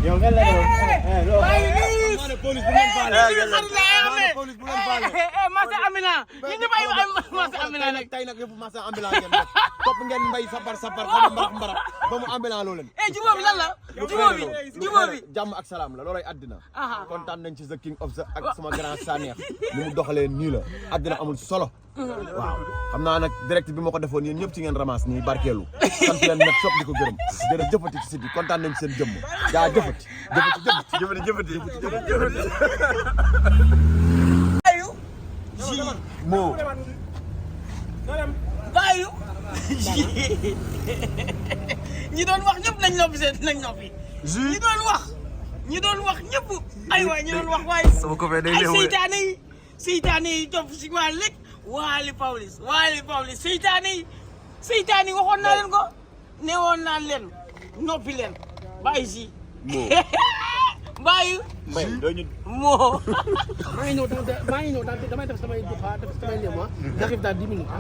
yow nga la police bu leen faale police bu leen faale Massa Amina ñu ñëpp ay Massa Amina nag tey nag yëpp Massa Amina ngeen def topp ngeen mbay sabar xam mbarax ba mu Amina loo leen jubóo bi lan la jubóo bi jàmm ak salaam la loolay àddina kontaan nañ ci the king of the ak sama grand Sanex ni mu doxalee nii la àddina amul solo waaw xam naa nag direct bi ma ko defoon yéen ñëpp ci ngeen ramasse nii barkeelu sant leen nag sop di ko gërëm jërëjëfati ci site bi kontaan nañ seen jëmm jaa jëfati moo baayu ñi doon wax ñëpp nañ noppi nañ noppi ñi doon wax ñëpp ay waay ñi doon wax waaye ay seytaane yi topp si waa lekk Wally Pawlish seytaane yi waxoon naa leen ko newoon naa leen noppi leen bàyyi si bàyyi moo maa ngi ñëw damay def samay duxa def samay léema j'arrive dans 10 minutes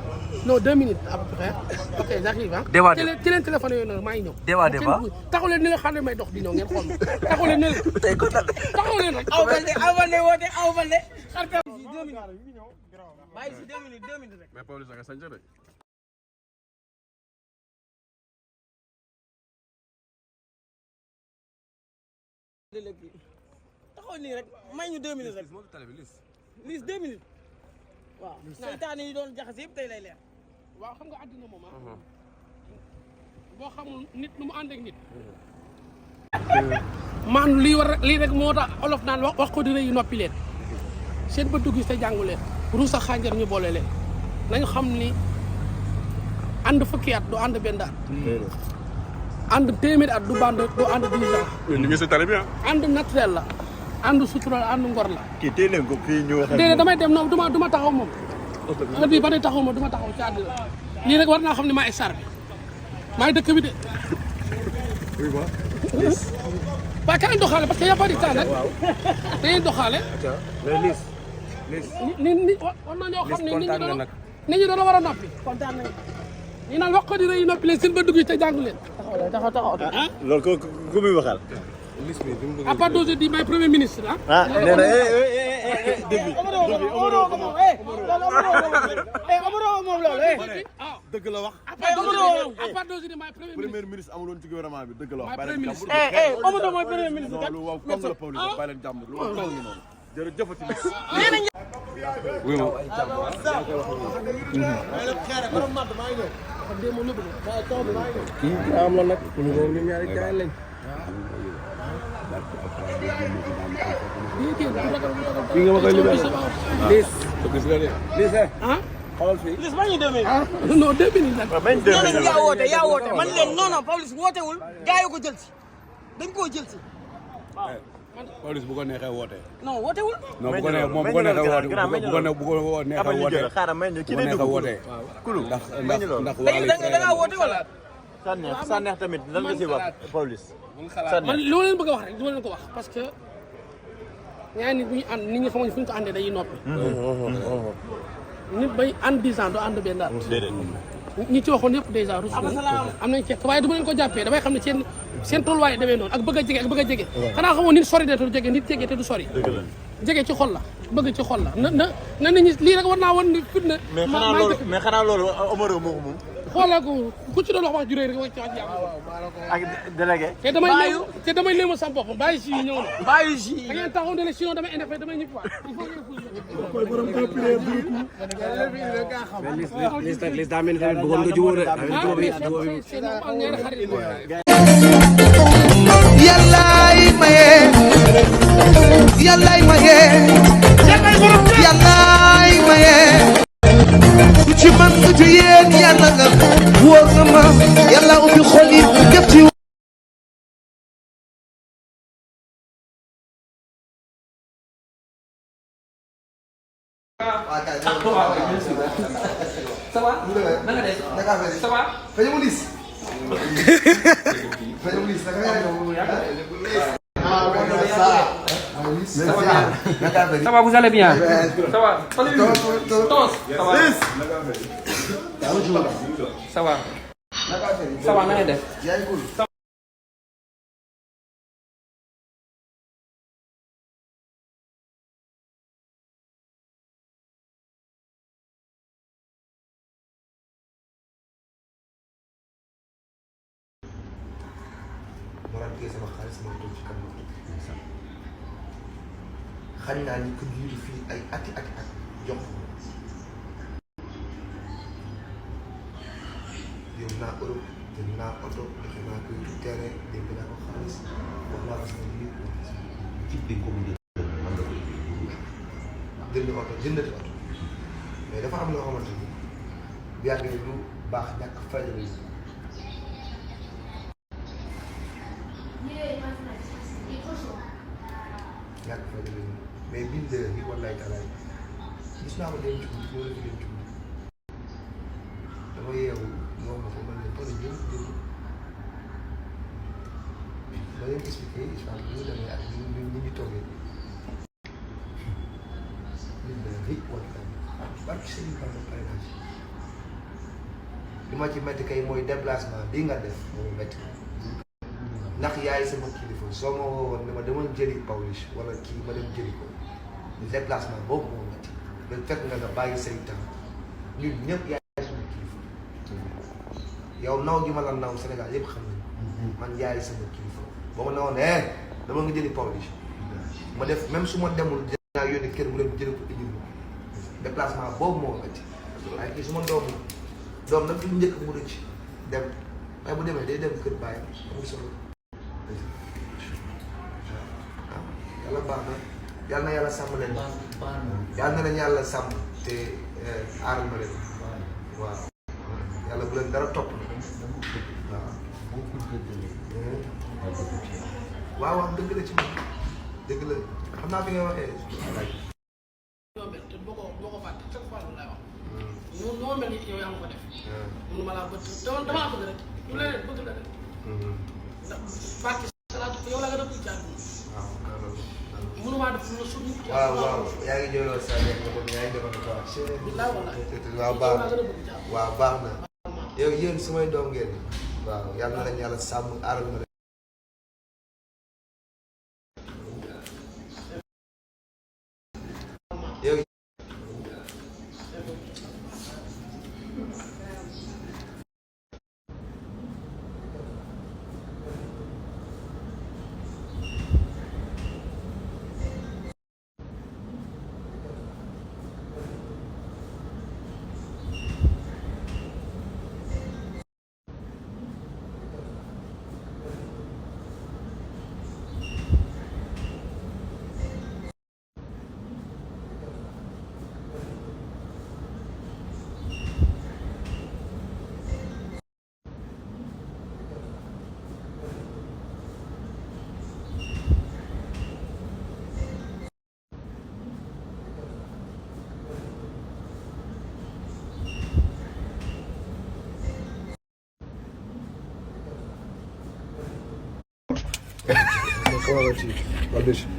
non 2 minutes à peu près ok j'arrive ah ci leen téléphone yooyu noonu maa ngi ñëw taxaw leen ni nga xam ne may dox di ñëw ngeen xool ma taxaw leen ne taxaw leen rek aw balde woote aw balde xarka si 2 minutes bàyyi si 2 minutes rek mais Pawlish nga sañ de taxaw nii rek may ñu 2 minutes rek lis 2 minutes waaw seytaane yi doon jaxase yëpp tey lay leer waaw xam nga àddina moom boo xamul nit nu mu ànd ak nit man lii rek moo tax olof naan wax ko di rëy noppi leen seen ba dugg te jàngu leen ruus ak xànjar ñu boole leen nañu xam ni ànd fukki at du ànd benn at ànd téeméeri at du ànd 10 ans. ñu ngi si tali bi ànd naturel la ànd sutural ànd ngor la. kii tey leen ko fii ñu waxee déedéet damay dem non du ma taxaw moom. heure bii ba tey taxaw ma du ma taxaw ci àddina lii rek war naa xam ne maa ngi sar bi maa ngi dëkk bi de. oui ba. waaw kañ doxaale parce que y' a pas de temps rek dañuy doxaale. mais ni war nañoo xam ne nit ñi doon war a noppi. kontaan nañu ñu naan wax ko di rëy noppi leen seen ba dugg te jàngu leen. taxaw loolu ku muy waxal à part d'aujourd'hui may premier ministre ah nee na dëgg la wax à part d'aujourd'hui may premier ministre amuloon ci gouvernement bi dëgg la wax premier ministre Amadou mooy premier ministre kat lu waaw comme la Pawlish bàyyi leen jàmm lu waaw noonu jërëjëfati oui ma kii am la nag ñu ñaari gaay lañ kii nga ma koy libéré lis gis nga de lis xoolal fii lis ma ñu 2 minutes non 2 minutes nag yaa woote man leen non Pawlish wootewul gaa yi ko jël si dañ koo jël si waaw Pawlish bu ko neexee woote non wootewul non bu ko neexee moom bu ko neexee woote bu ko neexee woote xaaral may ñu kii day neexee woote ndax da nga woote wala Sanex tamit lan nga ci wax Pawlish man li ma leen bëgg a wax rek li ma leen ko wax parce que ñaari nit bu ñu ànd nit ñi xamuñ fu ñu ko àndee dañuy noppi nit bay ànd 10 ans du ànd benn at ñi ci waxoon yëpp déjà rus am nañ cekk waaye du ma leen ko jàppee damay xam ne seen tolluwaay demee noonu ak bëgg a jege ak bëgg a jege xanaa xamoon nit sori de te du jege nit jege te du sori jege ci xol la bëgg ci xol la na nit ñi lii rek war naa woon ni fit na mais xanaa loolu Omaro moo ko moom xoolal ko ku ci doon wax ju rëy rek wax ci wax jàmm ak délégué te damay léema sama bopp bàyyi si ñëw na bàyyi si da ngeen taxaw ne la sinon damay énervé damay ñëpp waat il faut lis daa mel ni tamit bëggoon nga jubóo de yàllaay maye yàllaay maye yàllaay maye ku ci man ku ci yéen yàlla nga wóor nga ma yàlla ubbi xol yi def ci ça va na nga def ça va Ça va, vous allez bien? Ça va. Ça va. Ça va, na nga def? téye sama xaalis ma toog ci kanam xañ naa ni ko jiitu fii ay ati jox yóbbu naa Europe jënd naa oto joxe naa ko terrain dégg naa ko xaalis wax naa ko sama nit ci bi ko mu jënd oto jëndati oto mais dafa am loo xamante ni bu yàggee lu baax ñàkk fayda la ñàkk fayda la mais biñ de bi wallaay talaay gis naa ko dem ci guddi loolu dem ci guddi dama yeewu ñoo ma ko mën leen pare jël ma leen expliqué histoire bi ñu demee ak ñu toogee biñ de bi wallaay barki sëriñ Bamba pare naa ci li ma ci métti kay mooy déplacement bii nga def moomu métti ndax yaay sama kilifa soo ma woowoon ne ma demal jëli Pawlish wala kii ma dem jëli ko déplacement boobu moo métti da fekk nga bàyyi say temps ñun ñëpp yaay sama kilifa yow naw gi ma la naw Sénégal yëpp xam nañ man yaay sama kilifa boo ma ne woon dama nga jëli Pawlish ma def même su ma demul dinaa yónni kër mu dem jëli ko indi déplacement boobu moo métti waaye kii su ma doom nag fi mu njëkk mu rëcc dem waaye bu demee day dem kër bàyyi amul solo waaw yàlla baax na yàlla na yàlla sàmm leen yàlla na leen yàlla sàmm te aaral ma leen waaw yàlla bu leen dara topp na waaw waaw dëgg la ci moom dëgg la xam naa fi nga waxee noo mel ni yow yaa ma ko def. mënu ma laa bëgg damaa bëgg rek lu leneen bëgg la rek. ndax barke salaatu yow la nga def ci àdduna. mënu maa def lu suñu. waaw yaa ngi jëloon sa nekk yaa ngi defoon quoi. waaw baax na waaw baax na yow yéen sumay doom ngeen waaw yàlla na leen yàlla sàmm aaral ma leen. yow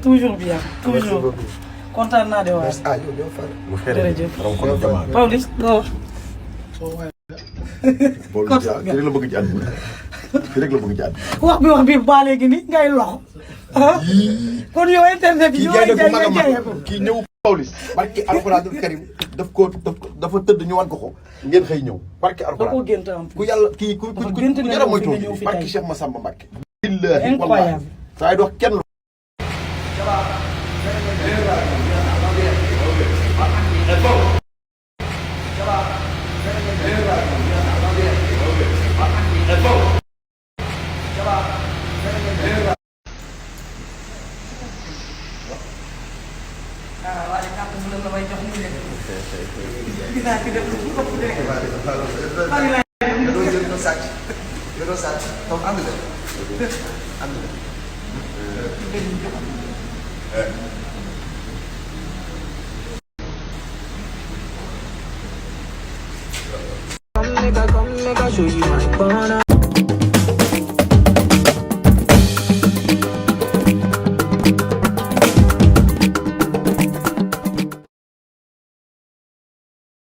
toujours bien toujours kontaan naa de waay. jërëjëf Pawlish loo wax. kii rek la bëgg ci àdduna kii rek la bëgg ci àdduna. wax bi ba léegi nii ngay loxo. kon yow internet bi yow ay jaay ko kii ñëw Pawlish barki alxuraanul karim dafa tëdd ñu wan ko ngeen xëy ñëw barki alxuraan. da koo gént am ku yàlla kii ku yaram mooy toog barki Cheikh Massamba Mbacké. incroyable. saa yi dox kenn. Come make I show you my corner.